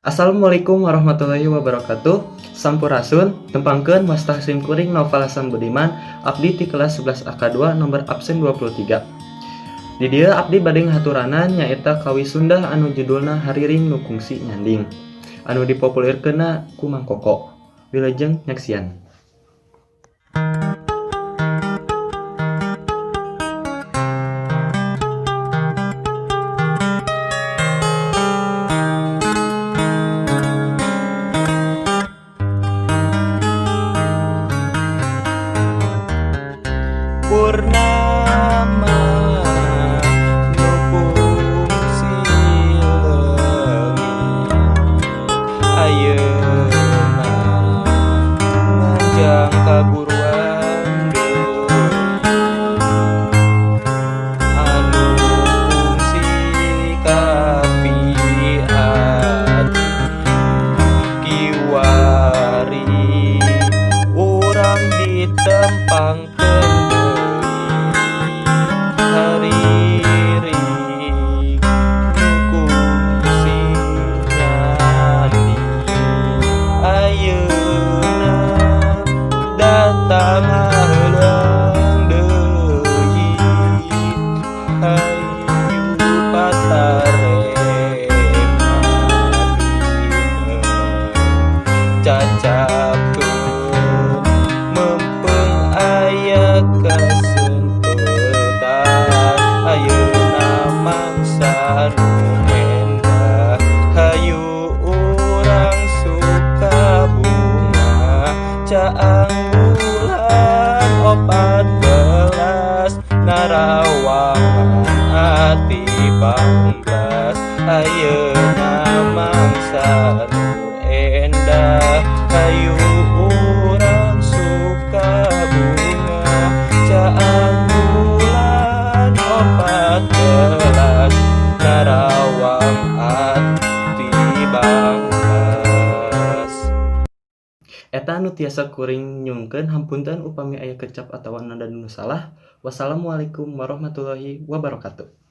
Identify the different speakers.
Speaker 1: Assalamualaikum warahmatullahi wabarakatuh. Sampurasun, tepangkeun wasta sim kuring Noval Hasan Budiman, abdi ti kelas 11 AK2 nomor absen 23. Di dieu abdi bade ngahaturanan nyaeta kawih Sunda anu judulna Hariring Nu Kungsi Nyanding, anu dipopulirkeunna ku Mang Koko. Wilujeng nyaksian.
Speaker 2: Purnama nu kungsi leungit, ayeuna nganjang kaburuan deui. Anu kungsi kapi ati, kiwari urang ditempangkeun deui. Hariring nu kungsi nyanding, ayeuna datang ngaheuleung deui. Hayu patarema duiteun, cacapkeun meungpeung aya kasempetan. Ayeuna mangsa nu endah, hayu urang suka bunga. Caang bulan 14, narawangan ati banglas. Ayeuna mangsa nu endah, hayu urang suka bunga. Caang bulan 14, narawang ati banglas.
Speaker 1: Eta anu tiasa kuring nyungkeun, hapunten upami aya kecap atawa nada nu salah. Wassalamualaikum warahmatullahi wabarakatuh.